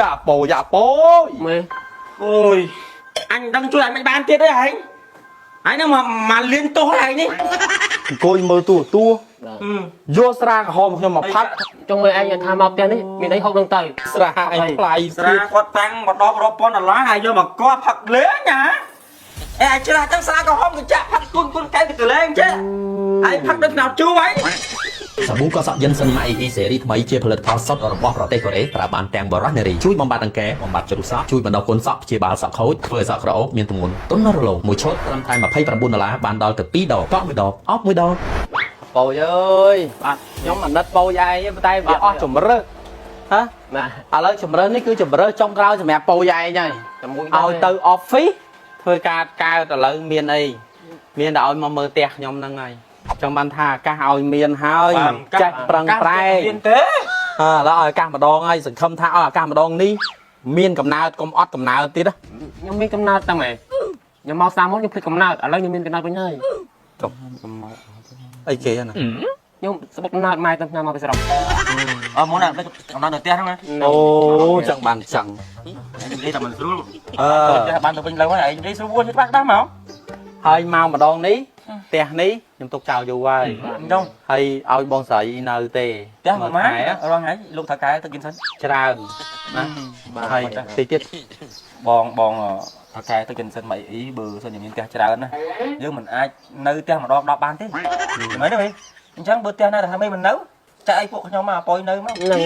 យ៉ាពោយ៉ាពោ មេ អូយអញដឹងជួយអញមិនបានទៀតទេហែងហែងហ្នឹងមកមកលៀនទោសហែងនេះ អង្គុយមើលទូទួយកស្រាក្រហមខ្ញុំមកផាត់ ចង់មើលឯងថាមកផ្ទះនេះមានអីហូបនឹងទៅ ស្រាឯងថ្លៃ ស្រាគាត់តាំងមកដល់រាប់ពាន់ដុល្លារហើយយកមកកោះផឹកលេងណាអេអញច្រាស់ចឹងស្រាក្រហមកញ្ចាក់ផឹកគុនគុនកែវទៅលេងចេះឯងផឹកដូចខ្នោតជូរហី សាប៊ូកសក់យិនសិនម៉ៃអ៊ីសេរីថ្មីជាផលិតផលសុទ្ធរបស់ប្រទេសកូរ៉េប្រើបានទាំងបរិះនារីជួយបំបត្តិអង្គែបំបត្តិជ្រុះសក់ជួយបណ្ដុះកូនសក់ព្យាបាលសក់ខូចធ្វើឲ្យសក់ក្រអូបមានទម្ងន់ទន់រលោងមួយឈុតត្រឹមតែ29ដុល្លារបានដល់ទៅ2ដបកក់1ដបអប់1ដប ពោយអើយបាទខ្ញុំអាណិតពោយឯងប៉ុន្តែវាអស់ជំរើសហ៎ បាទ ឥឡូវជំរើសនេះគឺជំរើសចុងក្រោយសម្រាប់ពោយឯងហើយ តែមួយ ឲ្យទៅ office ធ្វើការកើតឥឡូវមានអីមានតែឲ្យមកមើលផ្ទះខ្ញុំហ្នឹងហើយចង់បានថាឱកាសឲ្យមានហើយចេះប្រឹងប្រែង មានទេ អើឥឡូវឲ្យឱកាសម្ដងហើយសង្ឃឹមថាឲ្យឱកាសម្ដងនេះមានកំណើតកុំអត់កំណើតទៀតណា ខ្ញុំមានកំណើតតាំងឯងខ្ញុំមកសាមុនខ្ញុំភ្លេចកំណើតឥឡូវខ្ញុំមានកំណើតវិញហើយ អីគេហ្នឹង ខ្ញុំស្បុកកំណើតម៉ែតាំងមកពីស្រុក អើមុនណាកំណត់នៅផ្ទះហ្នឹងណា អូចឹងបានចឹង និយាយតែមិនស្រួល អឺ ផ្ទះបានទៅវិញលើហើយឯងនិយាយស្រួលច្បាស់ច្បាស់មក ហើយមកម្ដងនេះផ្ទះនេះខ្ញុំទុកចោលយូរហើយ អញ្ចឹង ហើយឲ្យបងស្រីនៅទេ ផ្ទះមួយម៉ា ខែ រាល់ថ្ងៃលោកថៅកែទៅกินសិន ច្រើនណាហើយតិចទៀត បងបងថៅកែទៅกินសិនមកអីបើសិនជាមានផ្ទះច្រើនណាយើងមិនអាចនៅផ្ទះម្ដង10បានទេមែនទេអញ្ចឹងបើផ្ទះណាដែលថាមិននៅចាក់ឲ្យពួកខ្ញុំមកអប៉ុយនៅមក ហ្នឹង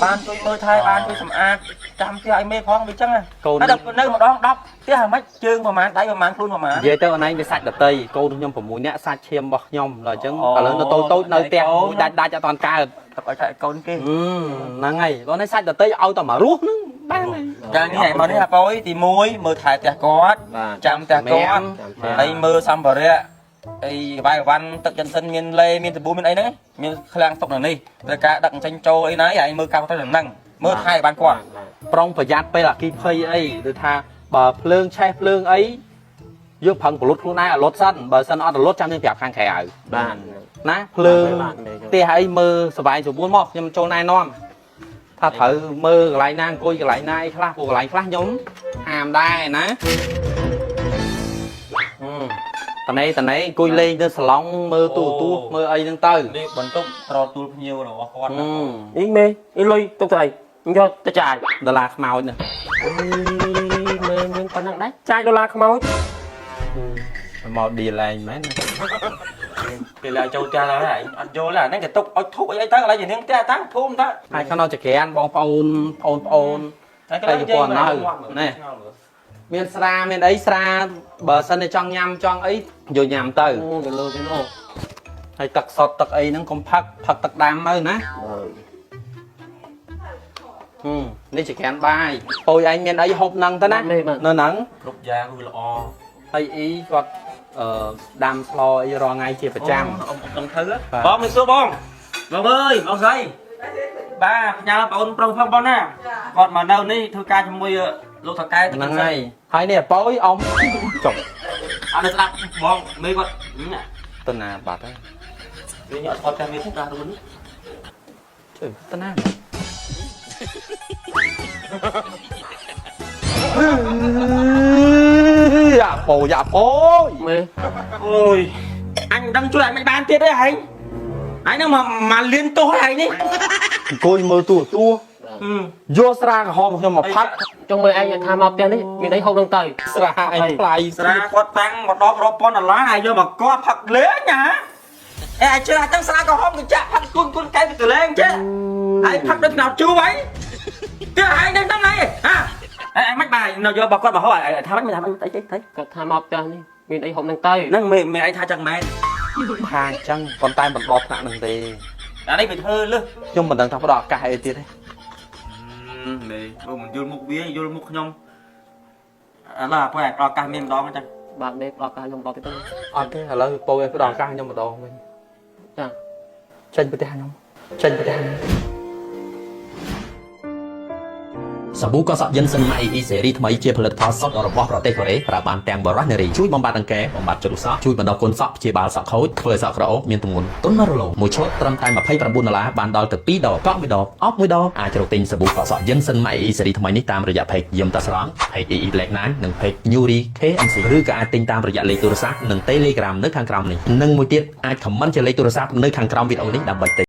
បានជួយមើលថែបានជួយសម្អាតចាំផ្ទះឲ្យមេផងវាចឹងណា កូន ហើយដល់នៅម្ដង10ផ្ទះហ្មងជើងប្រហែលដៃប្រហែលខ្លួនប្រហែល និយាយទៅអនឯងវាសាច់ដតីកូនខ្ញុំ6នាក់សាច់ឈាមរបស់ខ្ញុំដល់អញ្ចឹង អូ ឥឡូវនៅតូចតូចនៅផ្ទះ អូ មួយដាច់ដាច់អត់តាន់កើត ទឹកឲ្យថែកូនគេ ហ្នឹងហើយបងនេះសាច់ដតីឲ្យតែមករស់ហ្នឹងបានហើយ ចានេះឯងមកនេះអាប៉យទី1មើលថែផ្ទះគាត់ បាទ ចាំផ្ទះគាត់ហើយមើលសម្ភារៈអីវាយវ៉ាន់ទឹកចិនសិនមានលេមានសាប៊ូមានអីហ្នឹងមានឃ្លាំងស្តុកនៅនេះត្រូវការដឹកចេញចូលអីណាឯងមើលកម្មទៅហ្នឹងមើលថែបានគាត់ ប្រុងប្រយ័ត្នពេលអាគីភ័យអីដូចថាបើភ្លើងឆេះភ្លើងអីយើងប្រឹងប្រលុតខ្លួនឯងឲ្យលុតសិនបើសិនអត់រលត់ចាំយើងប្រាប់ខាងក្រៅ បាទ ណាភ្លើង បាទ ផ្ទះអីមើលសบายស្រួលមកខ្ញុំចូលណែនាំថាត្រូវមើលកន្លែងណាអង្គុយកន្លែងណាអីខ្លះព្រោះកន្លែងខ្លះខ្ញុំហាមដែរណាតណេតណេអង្គុយលេងទៅសាឡុងមើលទូរទស្សន៍មើលអីហ្នឹងទៅ នេះបន្ទប់ត្រទួលភ្ញៀវរបស់គាត់ណា អីមេអីលុយទុកទៅអីយកទៅចាយ ដុល្លារខ្មោចណា មេមានប៉ុណ្ណឹងដែរចាយដុល្លារខ្មោច មកឌីឡែងមែនណា ពេលឡើយចូលផ្ទះហើយឯងអត់យល់ទេអាហ្នឹងគេទុកឲ្យធូបអីអីទៅឥឡូវជានាងផ្ទះតាំងភូមិតា ហើយខាងនោះចក្រានបងប្អូនបងប្អូន តែ តែគេពណ៌នៅនេះ មានស្រាមានអីស្រាបើសិនតែចង់ញ៉ាំចង់អីយកញ៉ាំទៅ អូទៅលើគេអូ ហើយទឹកសុទ្ធទឹកអីហ្នឹងកុំផឹកផឹកទឹកដាំទៅណាហឹមនេះចក្រានបាយពូឯងមានអីហូបហ្នឹងទៅណានៅហ្នឹង គ្រប់យ៉ាងគឺល្អ ហើយអ៊ីគាត់អឺដាំស្លអីរាល់ថ្ងៃជាប្រចាំ អ៊ំដឹងធ្វើបងមិនសួរបងបងអើយបងស្រីបាទផ្ញើបងអូនប្រុសផងបងណាគាត់មកនៅនេះធ្វើការជាមួយលោកថកែ ហ្នឹងហើយហើយនេះប៉យអ៊ំចុក អត់ស្ដាប់បងមេគាត់ ទៅណាបាត់ហើយ វាអត់ស្គាល់ផ្ទះមេទេបាទរុន ជួយទៅណាយ៉ាប៉ូយ៉ាប៉ូយ មេ អូយអញដឹងជួយអញមិនបានទៀតទេហែងអញហ្នឹងមកមកលៀនទោសហែងនេះ អង្គុយមើលទូរទស្សន៍យកស្រាក្រហមខ្ញុំមកផាត់ ចង់មើលឯងថាមកផ្ទះនេះមានអីហូបនឹងទៅ ស្រាឯងថ្លៃ ស្រាគាត់តាំងមកដល់រាប់ពាន់ដុល្លារហើយយកមកកោះផឹកលេងណាអេអញជឿថាតាំងស្រាក្រហមកញ្ចាក់ផឹកគុនគុនកែវទៅលេងចេះហើយផឹកដូចខ្នោតជូរហីទៀតហែងនឹងតាំងហីហាអញមិនបាយនៅយករបស់គាត់មកហូបថាមិនថាមិនអីទេ គាត់ថាមកផ្ទះនេះមានអីហូបនឹងទៅ ហ្នឹងមេមេឯងថាចឹងមែន ថាអញ្ចឹងប៉ុន្តែមិនដល់ថ្នាក់នឹងទេ អានេះវាធ្វើលឹះ ខ្ញុំមិនដឹងថាផ្ដល់ឱកាសអីទៀតទេ មេបើមិនយល់មុខវាយល់មុខខ្ញុំឥឡូវអាពួកឯងផ្ដល់ឱកាសមានម្ដងចឹង បាទមេផ្ដល់ការខ្ញុំដល់ទៀតទៅ អត់ទេឥឡូវពោឲ្យផ្ដល់ឱកាសខ្ញុំម្ដងវិញ ចា ចេញប្រទេសខ្ញុំចេញប្រទេសខ្ញុំ សា សាប៊ូកក់សក់យិនសិនម៉ៃអ៊ីសេរីថ្មីជាផលិតផលសុទ្ធរបស់ប្រទេសកូរ៉េប្រើបានទាំងបរិះនារីជួយបំបត្តិអង្គែបំបត្តិជ្រុះសក់ជួយបណ្ដុះកូនសក់ព្យាបាលសក់ខូចធ្វើឲ្យសក់ក្រអូបមានទម្ងន់ទន់រលោងមួយឈុតត្រឹមតែ29ដុល្លារបានដល់ទៅ2ដបកក់មួយដបអប់មួយដបអាចរកទិញសាប៊ូកក់សក់យិនសិនម៉ៃអ៊ីសេរីថ្មីនេះតាមរយៈ page យឹមតាស្រង់ page EE Black 9និង page Newry KMC ឬក៏អាចទិញតាមរយៈលេខទូរស័ព្ទនិង Telegram នៅខាងក្រោមនេះនិងមួយទៀតអាច comment ជាលេខទូរស័ព្ទនៅខាងក្រោមវីដេអូនេះដើម្បីទិញ។